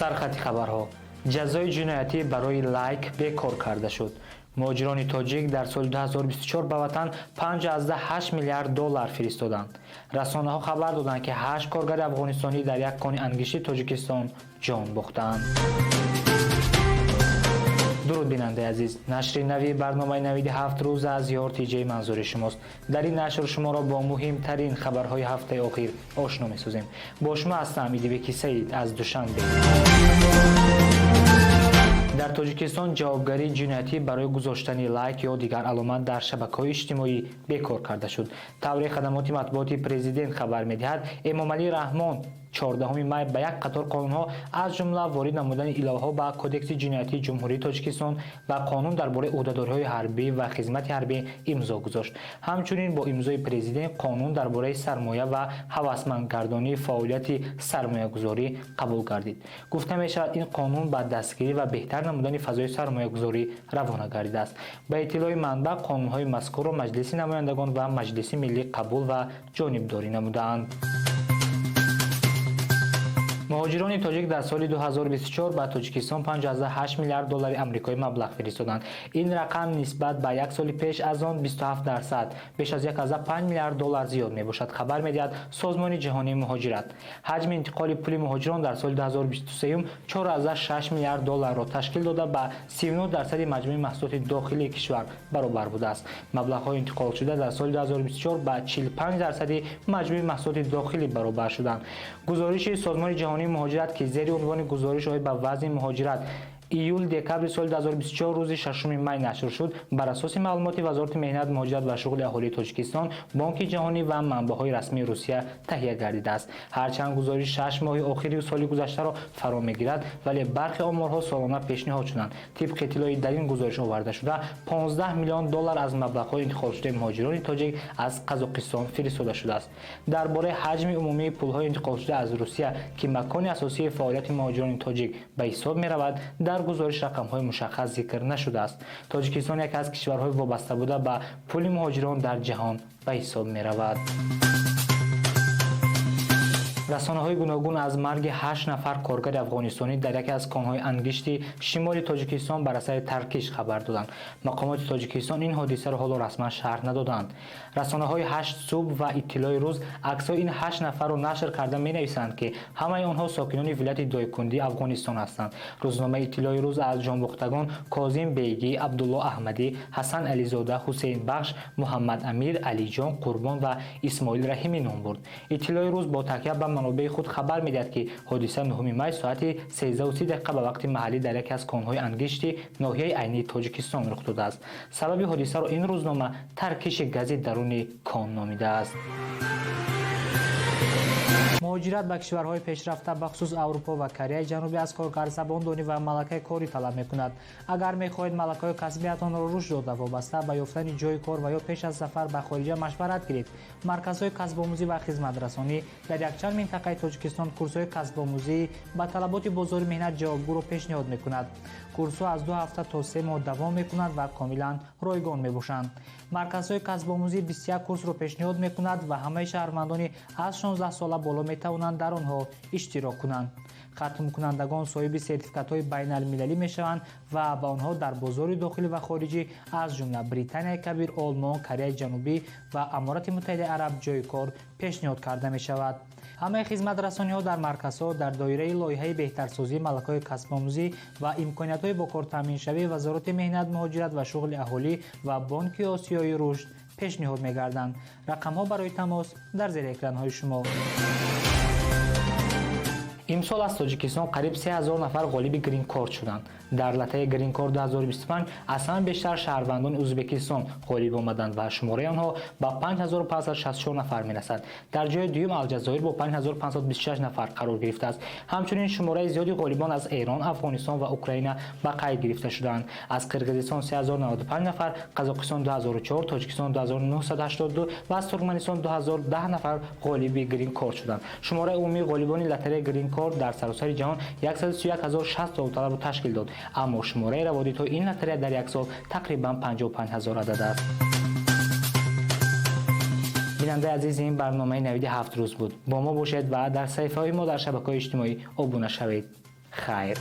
Сархати хабарҳо: ҷазои ҷиноятӣ барои лайк бекор карда шуд. Муҳоҷирони тоҷик дар соли 2024 ба ватан 5,8 миллиард доллар фиристоданд. Расонаҳо хабар доданд, ки ҳашт коргари афғонистонӣ дар як кони ангишти Тоҷикистон ҷон бохтаанд. Дуруд, бинандаи азиз! Нашри нави барномаи «Навиди 7 рӯз» аз ЮРТЖ манзури шумост. Дар ин нашр шуморо бо муҳимтарин хабарҳои ҳафтаи охир ошно месозем. Бо шумо ҳастам Идибеки Саид аз Душанбе. Дар Тоҷикистон ҷавобгарии ҷиноятӣ барои гузоштани лайк ё дигар аломат дар шабакаҳои иҷтимоӣ бекор карда шуд. Тавре хадамоти матбуоти президент хабар медиҳад, Эмомалӣ Раҳмон 14 май ба як қатор қонунҳо, аз ҷумла ворид намудани иловаҳо ба Кодекси ҷиноятии Ҷумҳурии Тоҷикистон ва Қонун дар бораи ӯҳдадориҳои ҳарбӣ ва хизмати ҳарбӣ имзо гузошт. Ҳамчунин бо имзои президент Қонун дар бораи сармоя ва ҳавасмандгардонии фаъолияти сармоягузорӣ қабул гардид. Гуфта мешавад, ин қонун ба дастгирӣ ва беҳтар намудани фазои сармоягузорӣ равона гардидааст. Ба иттилои манбаъ, қонунҳои мазкурро Маҷлиси намояндагон ва Маҷлиси миллӣ қабул ва ҷонибдорӣ намудаанд. Муҳоҷирони тоҷик дар соли 2024 ба Тоҷикистон 5,8 миллиард доллари амрикоӣ маблағ фиристоданд. Ин рақам нисбат ба як соли пеш аз он 27%, беш аз 1,5 миллиард доллар зиёд мебошад, хабар медиҳад Созмони ҷаҳонии муҳоҷират. Ҳаҷми интиқоли пули муҳоҷирон дар соли 2023 4,6 миллиард долларро ташкил дода, ба 39 дарсади маҷмӯи маҳсулоти дохилии кишвар баробар будааст. Маблағҳои интиқолшуда дар соли 2024 ба 45 дарсади маҷмӯи маҳсулоти дохилӣ баробар шуданд. Гузориши Созмони ҷаҳонии муҳоҷират, ки зери унвони «Гузориш оид ба вазъи муҳоҷират июл декабри соли 2024» рӯзи 6 май нашр шуд, бар асоси маълумоти Вазорати меҳнат, муҳоҷират ва шуғли аҳолии Тоҷикистон, Бонки ҷаҳонӣ ва манбаъҳои расмии Русия таҳия гардидааст. Ҳарчанд гузориш 6 моҳи охири соли гузаштаро фаро мегирад, вале бархе оморҳо солона пешниҳод шуданд. Тибқи иттилои дар ин гузориш оварда шуда, 15 миллион доллар аз маблағҳои интиқолшудаи муҳоҷирони тоҷик аз Қазоқистон фиристода шудааст. Дар бораи ҳаҷми умумии пулҳои интиқолшуда аз Русия, ки макони асосии фаъолияти муҳоҷирони тоҷик ба ҳисоб меравад, дар гузориш рақамҳои мушаххас зикр нашудааст. Тоҷикистон яке аз кишварҳои вобаста буда ба пули муҳоҷирон дар ҷаҳон ба ҳисоб меравад. Расонаҳои гуногун аз марги ҳашт нафар коргари афғонистонӣ дар яке аз конҳои ангишти шимоли Тоҷикистон бар асари таркиш хабар доданд. Мақомоти Тоҷикистон ин ҳодисаро ҳоло расман шарҳ надоданд. Расонаҳои «Ҳашт субҳ» ва «Иттилои рӯз» аксҳои ин ҳашт нафарро нашр карда, менависанд, ки ҳамаи онҳо сокинони вилояти Дойкундии Афғонистон ҳастанд. Рӯзномаи «Иттилои рӯз» аз ҷонбохтагон Козим Бегӣ, Абдулло Аҳмадӣ, Ҳасан Ализода, Ҳусейнбахш, Муҳаммад Амир, Алиҷон, Қурбон ва Исмоил Раҳимӣ ном бурд. «Иттилои рӯз» бо такя ба манобеи худ хабар медиҳад, ки ҳодиса 9 май соати 13:30 ба вақти маҳаллӣ дар яке аз конҳои ангишти ноҳияи Айнии Тоҷикистон рух додааст. Сабаби ҳодисаро ин рӯзнома таркиши гази даруни кон номидааст. Муҳоҷират ба кишварҳои пешрафта, бахусус Аврупо ва Кореяи Ҷанубӣ, аз коргар забондонӣ ва малакаи корӣ талаб мекунад. Агар мехоҳед малакаҳои касбиятонро рушд дода, вобаста ба ёфтани ҷойи кор ва ё пеш аз сафар ба хориҷа машварат гиред, марказҳои касбомӯзӣ ва хизматрасонӣ дар якчанд минтақаи Тоҷикистон курсҳои касбомӯзӣ ба талаботи бозори меҳнат ҷавобгӯро пешниҳод мекунад. Курсҳо аз 2 ҳафта то 3 моҳ давом мекунанд ва комилан ройгон мебошанд. Марказҳои касбомӯзӣ 21 курсро пешниҳод мекунад ва ҳамаи шаҳрвандони аз 16 сола боло метавонанд дар онҳо иштирок кунанд. Хатмкунандагон соҳиби сертификатҳои байналмилалӣ мешаванд ва ба онҳо дар бозори дохилӣ ва хориҷӣ, аз ҷумла Британияи Кабир, Олмон, Кореяи Ҷанубӣ ва Аморати Муттаҳидаи Араб, ҷойи кор пешниҳод карда мешавад. Ҳамаи хизматрасониҳо дар марказҳо дар доираи лоиҳаи беҳтарсозии малакаҳои касбомӯзӣ ва имкониятҳои бо кор таъминшавии Вазорати меҳнат, муҳоҷират ва шуғли аҳолӣ ва Бонки Осиёии рушд пешниҳод мегарданд. Рақамҳо барои тамос дар зери экранҳои шумо. Имсол аз Тоҷикистон қариб 3000 нафар ғолиби грин-корт шуданд. Дар лотереяи грин-корт 2025 аз ҳама бештар шаҳрвандони Ӯзбекистон ғолиб омаданд ва шумораи онҳо ба 5564 нафар мерасад. Дар ҷои дуюм Алҷазоир бо 5526 нафар қарор гирифтааст. Ҳамчунин шумораи зиёди ғолибон аз Эрон, Афғонистон ва Украина ба қайд гирифта шудаанд. Аз Қирғизистон 3095 нафар, Қазоқистон 2004, Тоҷикистон 2982 ва аз Туркманистон 2010 нафар ғолиби грин-корт шуданд. Шумораи умумии ғолибони лотереяи грин-корт дар саросари ҷаҳон 131 060 довталабро ташкил дод, аммо шумораи раводидҳои ин лотерея дар як сол тақрибан 55 ҳазор адад аст. Бинандаи азиз, ин барномаи «Навиди 7 рӯз» буд. Бо мо бошед ва дар саҳифаҳои мо дар шабакаҳои иҷтимоӣ обуна шавед. Хайр.